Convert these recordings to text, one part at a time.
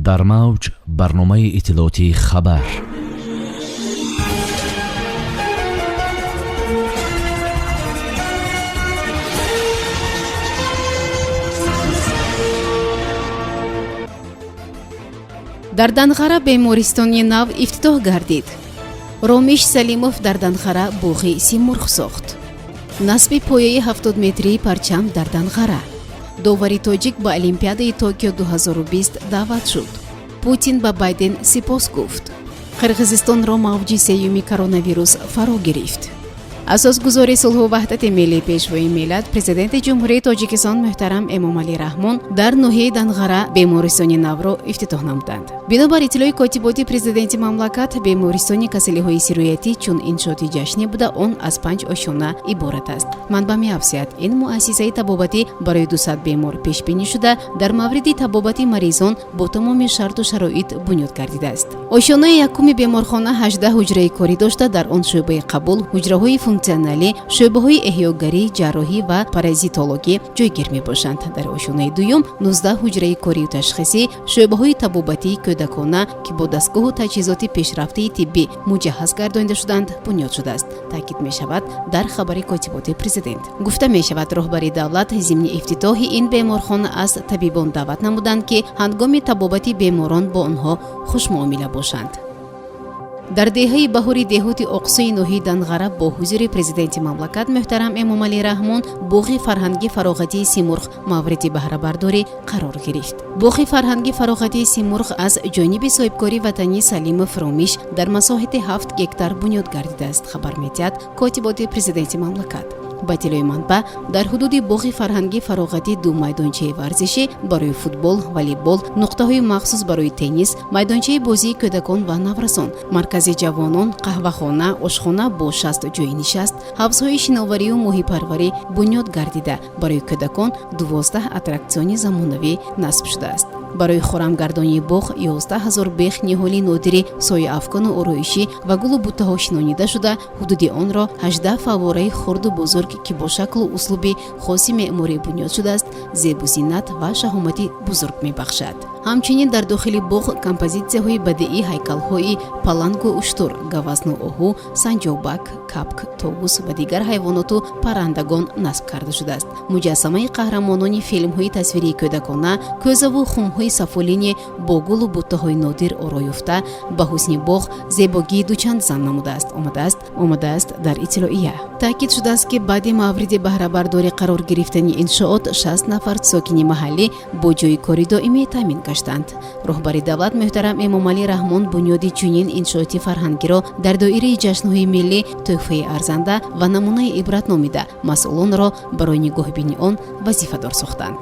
Дар мавҷ барномаи иттилоотии «Хабар». Дар Данғара бемористони нав ифтитоҳ гардид. Ромиш Салимов дар Данғара боғи Симурғ сохт. Насби пояи 70-метрии парчам дар Данғара. Довари тоҷик ба Олимпиадаи Токио 2020 даъват шуд. Путин ба Байден сипос гуфт. Қирғизистонро мавҷи сеюми коронавирус фаро гирифт. Асосгузори сулҳу ваҳдати миллӣ, Пешвои миллат, Президенти Ҷумҳурии Тоҷикистон муҳтарам Эмомалӣ Раҳмон дар ноҳияи Данғара бемористони навро ифтитоҳ намуданд. Бинобар иттилои котиботи президенти мамлакат, бемористони касалиҳои сироятӣ чун иншооти ҷашнӣ буда, он аз панҷ ошёна иборат аст. Манба меафзояд, ин муассисаи табобатӣ барои 200 бемор пешбинӣ шуда, дар мавриди табобати маризон бо тамоми шарту шароит бунёд гардидааст. Ошёнаи якуми беморхона 18 ҳуҷраи корӣ дошта, дар он шӯъбаи қабул, ҳуҷраҳои функсионалӣ, шӯъбаҳои эҳёгарӣ, ҷарроҳӣ ва паразитологӣ ҷойгир мебошанд. Дар ошёнаи дуюм 19 ҳуҷраи корию ташхисӣ, шӯъбаҳои табобатии кӯдакона, ки бо дастгоҳу таҷҳизоти пешрафтаи тиббӣ муҷаҳҳаз гардонида шуданд, бунёд шудааст, таъкид мешавад дар хабари котиботи президент. Гуфта мешавад, роҳбари давлат зимни ифтитоҳи ин беморхона аз табибон даъват намуданд, ки ҳангоми табобати беморон бо онҳо хушмуомила бошанд. Дар деҳаи Баҳори деҳоти Оқсӯи ноҳияи Данғара бо ҳузури президенти мамлакат муҳтарам Эмомалӣ Раҳмон боғи фарҳанги фароғатии Симурғ мавриди баҳрабардорӣ қарор гирифт. Боғи фарҳанги фароғатии Симурғ аз ҷониби соҳибкори ватанӣ Салимов Ромиш дар масоҳати 7 гектар бунёд гардидааст, хабар медиҳад котиботи президенти мамлакат. Ба иттилои манбаъ, дар ҳудуди боғи фарҳанги фароғатӣ ду майдончаи варзишӣ барои футбол, волейбол, нуқтаҳои махсус барои теннис, майдончаи бозии кӯдакон ва наврасон, маркази ҷавонон, қаҳвахона, ошхона бо 60 ҷойи нишаст, ҳавзҳои шиноварию моҳипарварӣ бунёд гардида, барои кӯдакон 12 аттраксиони замонавӣ насб шудааст. Барои хорамгардонии боғ 11 000 бех ниҳоли нодири сояафкану ороишӣ ва гулу буттаҳо шинонида шуда, ҳудуди онро 18 фаввораи хурду бузург, ки бо шаклу услуби хоси меъморӣ бунёд шудааст, зебу зинат ва шаҳомати бузург мебахшад. Ҳамчунин дар дохили боғ композитсияҳои бадиӣ, ҳайкалҳои палангу уштур, гавазну оҳу, санҷобак, капк, товус ва дигар ҳайвоноту паррандагон насб карда шудааст. Муҷассамаи қаҳрамонони филмҳои тасвирии кӯдакона, кӯзаву хумҳои сафолине бо гулу буттаҳои нодир оро ёфта, ба ҳусни боғ зебогии дучанд зам намудааст, омадааст дар иттилоия. Таъкид шудааст, ки баъди мавриди баҳрабардорӣ қарор гирифтани иншоот 60 нафар сокини маҳаллӣ бо ҷойи кори доимӣ таъмин гаштанд. Роҳбари давлат муҳтарам Эмомалӣ Раҳмон бунёди чунин иншооти фарҳангиро дар доираи ҷашнҳои миллӣ тӯҳфаи арзанда ва намунаи ибрат номида, масъулонро барои нигоҳбини он вазифадор сохтанд.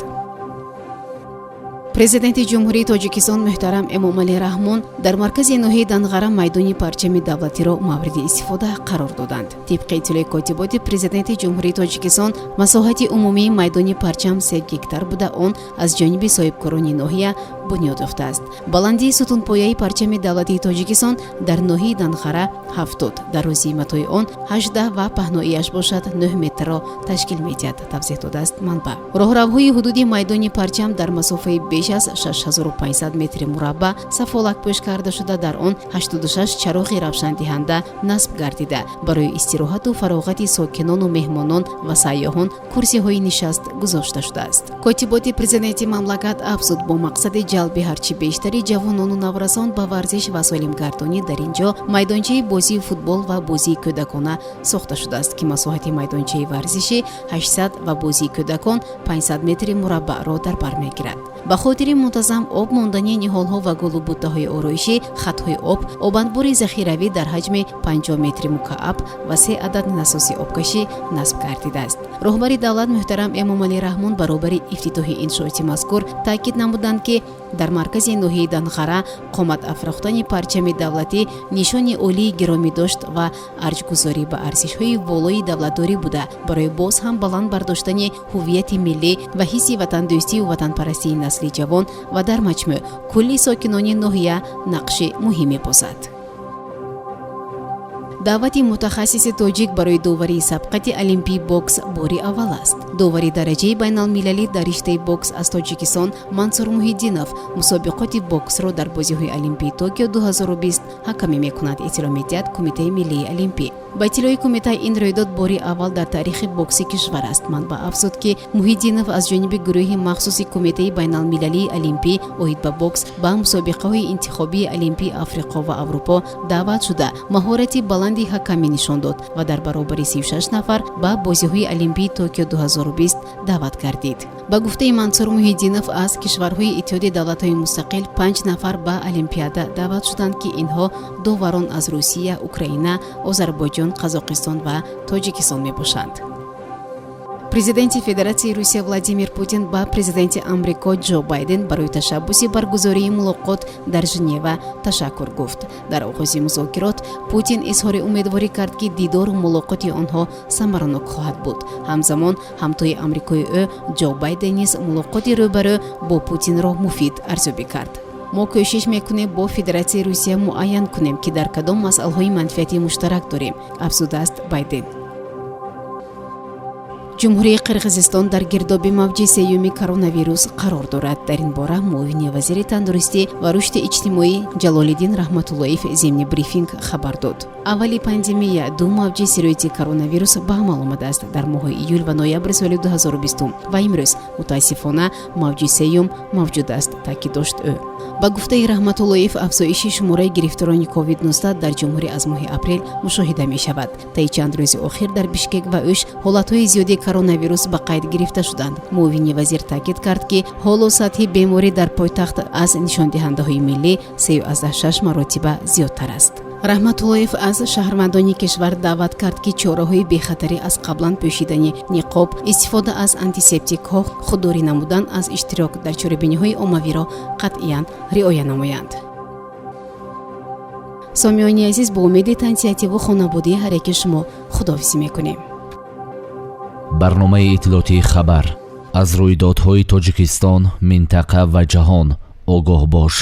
Президенти Ҷумҳурии Тоҷикистон муҳтарам Эмомалӣ Раҳмон дар маркази ноҳияи Данғара майдони парчами давлатиро мавриди истифода қарор доданд. Тибқи иттилои котиботи президенти Ҷумҳурии Тоҷикистон, масоҳати умумии майдони парчам 3 гектар буда, он аз ҷониби соҳибкорони ноҳия бунёд ёфтааст. Баландии сутунпояи парчами давлатии Тоҷикистон дар ноҳияи Данғара 70, дарозии матои он 18 ва паҳноияш бошад 9 метрро ташкил медиҳад, тавзеҳ додааст манбаъ. Роҳравҳои ҳудуди майдони парчам дар масофаи беш аз 6500 метри мураббаъ сафолакпӯш карда шуда, дар он 86 чароғи равшандиҳанда насб гардида, барои истироҳату фароғати сокинону меҳмонон ва сайёҳон курсиҳои нишаст гузошта шудааст. Котиботи президенти мамлакат афзуд, бо мақсади ҷалби ҳарчи бештари ҷавонону наврасон ба варзиш ва солимгардонӣ дар ин ҷо майдончаи бозии футбол ва бозии кӯдакона сохта шудааст, ки масоҳати майдончаи варзишӣ 800 ва бозии кӯдакон 500 метри мураббаъро дар бар мегирад. Ба хотири мунтазам об мондани ниҳолҳо ва гулу буттаҳои ороишӣ, хатҳои об, обанбори захиравӣ дар ҳаҷми 50 метри мукааб ва се адад насоси обкашӣ насб гардидааст. Роҳбари давлат муҳтарам Эмомалӣ Раҳмон баробари ифтитоҳи иншооти мазкур таъкид намуданд, ки дар маркази ноҳияи Данғара қомат афрохтани парчами давлатӣ нишони олии гиромидошт ва арҷгузорӣ ба арзишҳои волои давлатдорӣ буда, барои боз ҳам баланд бардоштани ҳуввияти миллӣ ва ҳисси ватандӯстию ватанпарастии насли ҷавон ва дар маҷмӯъ кулли сокинони ноҳия нақши муҳим мебозад. Даъвати мутахассиси тоҷик барои доварии сабқати олимпии бокс бори аввал аст. Довари дараҷаи байналмилалӣ дар риштаи бокс аз Тоҷикистон Мансур Муҳиддинов мусобиқоти боксро дар бозиҳои Олимпии Токио 2020 ҳакамӣ мекунад, иттилоъ медиҳад Кумитаи миллии олимпӣ. Ба иттилои кумита, ин рӯйдод бори аввал дар таърихи бокси кишвар аст. Манбаъ афзуд, ки Муҳиддинов аз ҷониби гурӯҳи махсуси Кумитаи байналмилалии олимпӣ оид ба бокс ба мусобиқаҳои интихобии олимпии Африқо ва Аврупо даъват шуда, маҳорати баланди ҳакамӣ нишон дод ва дар баробари 36 нафар ба бозиҳои олимпии Токио 2020 даъват гардид. Ба гуфтаи Мансур Муҳиддинов, аз кишварҳои Иттиҳоди давлатҳои мустақил панҷ нафар ба олимпиада даъват шуданд, ки инҳо доварон аз Русия, Украина, Озарбойҷон, Қазоқистон ва Тоҷикистон мебошанд. Президенти Федератсияи Русия Владимир Путин ба президенти Амрико Ҷо Байден барои ташаббуси баргузории мулоқот дар Женева ташаккур гуфт. Дар оғози музокирот Путин изҳори умедворӣ кард, ки дидору мулоқоти онҳо самаранок хоҳад буд. Ҳамзамон ҳамтои амрикои ӯ Ҷо Байден низ мулоқоти рӯбарӯ бо Путинро муфид арзёбӣ кард. Мо кӯшиш мекунем бо Федератсияи Русия муайян кунем, ки дар кадом масъалаҳои манфиати муштарак дорем, афзудааст Байден. Ҷумҳурии Қирғизистон дар гирдоби мавҷи сеюми коронавирус қарор дорад. Дар ин бора муовини вазири тандурустӣ ва рушди иҷтимоӣ Ҷалолиддин Раҳматуллоев зимни брифинг хабар дод. Аввали пандемия ду мавҷи сирояти коронавирус ба амал омадааст: дар моҳҳои июл ва ноябри соли 2020, ва имрӯз, мутаассифона, мавҷи сеюм мавҷуд аст, таъкид дошт ӯ. Ба гуфтаи Раҳматуллоев, афзоиши шумораи гирифторони COVID-19 дар ҷумҳурӣ аз моҳи апрел мушоҳида мешавад. Таи чанд рӯзи охир дар Бишкек ва Ӯш ҳолатҳои зиёди коронавирус ба қайд гирифта шуданд. Муовини вазир таъкид кард, ки ҳоло сатҳи беморӣ дар пойтахт аз нишондиҳандаҳои миллӣ 3,6 маротиба зиёдтар аст. Раҳматуллоев аз шаҳрвандони кишвар даъват кард, ки чораҳои бехатарӣ, аз қаблан пӯшидани ниқоб, истифода аз антисептикҳо, худдорӣ намудан аз иштирок дар чорабиниҳои оммавиро қатъиян риоя намоянд. Сомиёни азиз, бо умеди тансиҳативу хонабодии ҳар яки шумо худоҳофизӣ мекунем. Барномаи иттилоотии «Хабар». Аз рӯйдодҳои Тоҷикистон, минтақа ва ҷаҳон огоҳ бош.